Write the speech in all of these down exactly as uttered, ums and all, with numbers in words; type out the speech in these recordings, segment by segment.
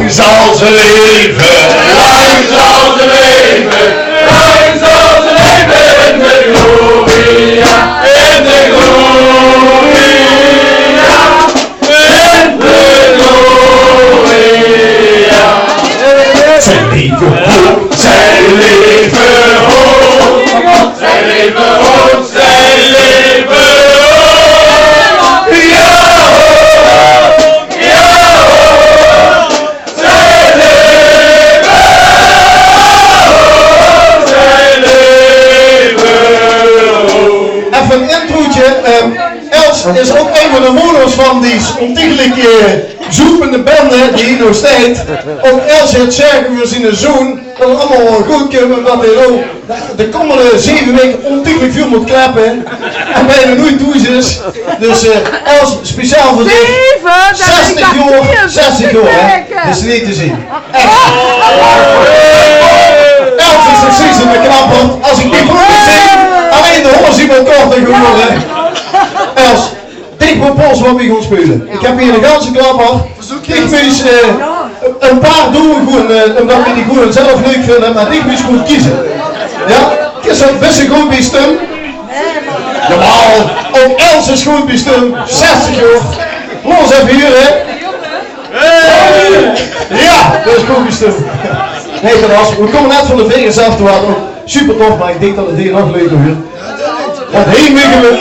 Lang zal ze leven, lang zal ze leven, lang zal ze leven in de gloria, in de gloria, in de gloria. Zij leven hoog, zij leven hoog, zij leven hoog, zij leven hoog. Ja, hoog, ja, hoog. Effe ein introotje. Ehm, Els is ouch ein van de moeders van die ontiegelijk, eh, zoepende bende die hie nog steit. Ouch Els haet zörg veur ziene zoon. Det 't allemaol waal good kump, det 't ouch de kómmende zeve waeke ontiegelijk väöl mót kleppe en bekans noeit thoes is. Dus, eh, Els, speciaal veur dich. Zestig jaor, zestig jaor, hè? Det is neet te zeen. Ech. Els is precies ein klapper. Es ich die vrouw zeen, allein de haore zeen waal korter gewore. Els, dich bepaols waat v'r gaon speule. Ich höb hie eine ganse klapper. Dich mós, eh, ein paar doon, gewoon, eh, ómdet v'r die gewoon zelf leuk vinje, mer dich mós good keze. Ja? Is det bès good bie stum? Jawaal, ouch Els is good bie stum. Zestig jaor. Laot effe hure, hè? Ja, det is good bie stum. Nae, det waas, v'r kómme net van de Vegas aaf, toen waas 't ouch super tof, mer ich dink det 't hie nog leuker wuuert. Want hie maage v'r,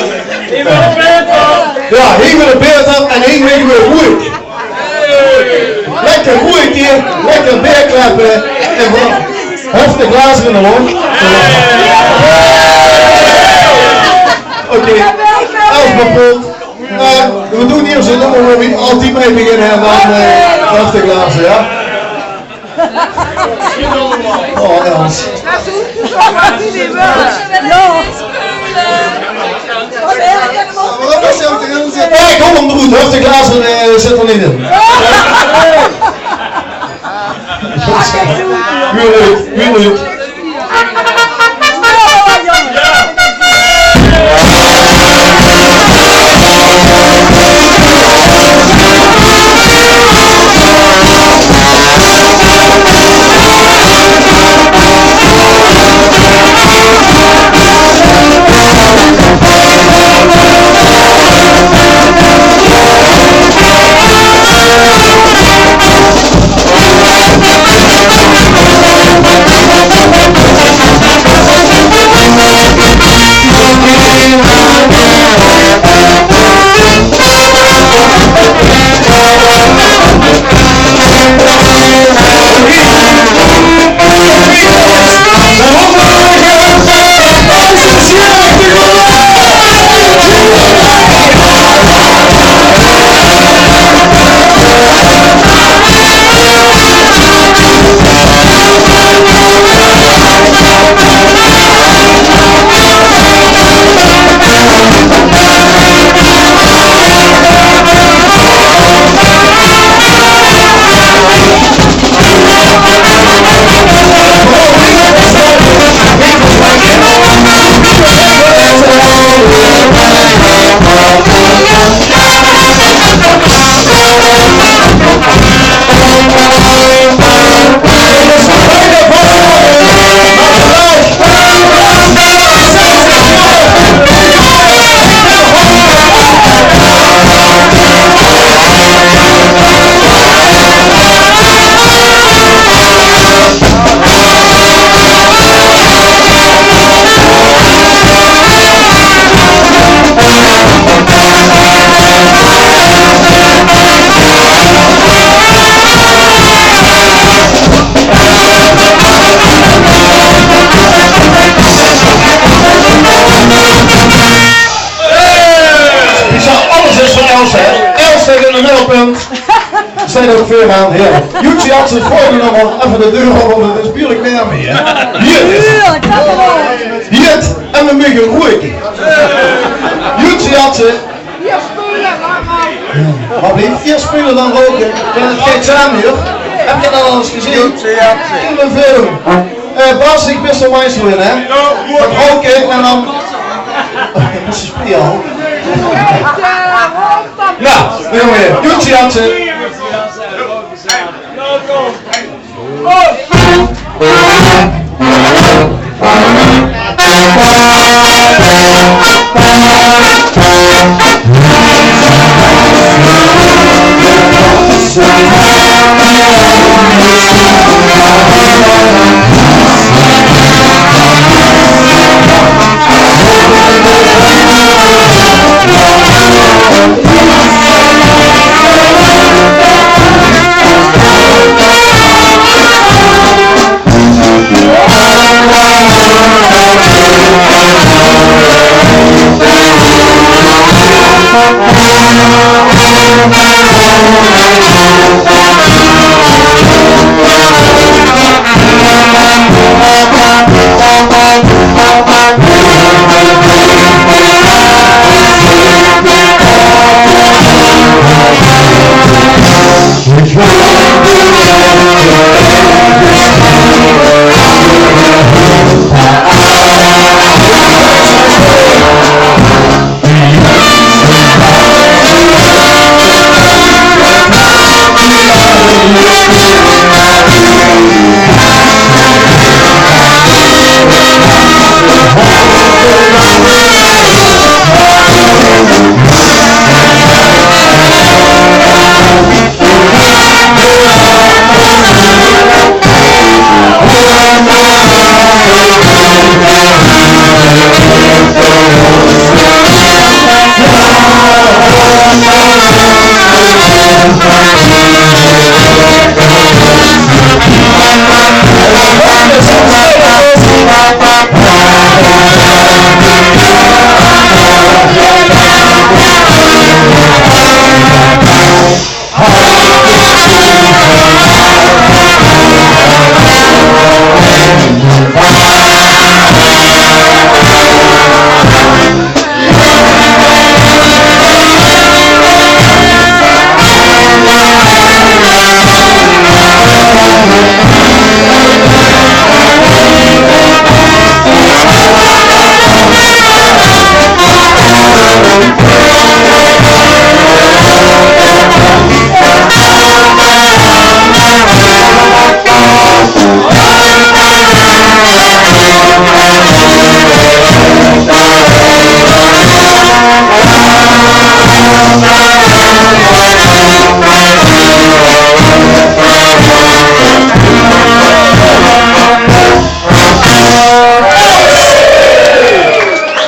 ja, hie maage v'r beter en hie maage v'r roeëg. Lekker roeëg hie, lekker beer kleppe en van, hef de glazer in de lóch. Oké, Els bepaolt. Eh, v'r doon hie zoe doon, v'r mótte altied mei beginne en dan, eh, hef de glazer, ja. Oh, Els. Eh, kóm, doe, de glazer, eh, zit d'r neet in. Hieël leuk, hieël leuk. Speciaal, alles is van Els, hè? Els steit in 't middelpunt. Steit ouch veuraan, heerlijk. Joetje, had ze 't volgende nog waal effe de deur op, want 't is buurlijk werm hie, hè? Hie. Hie. En v'r maage roeëg. Joetje, had ze. Wat blief? Hie speule dan roke. Det geit same, huur. Höb geer det al ins gezeen? In de film. Eh, Bas, ich bön de maestro, hè? Van roke en dan. Det is 'n spiegel. Ja, jónge, Joetje, had ze.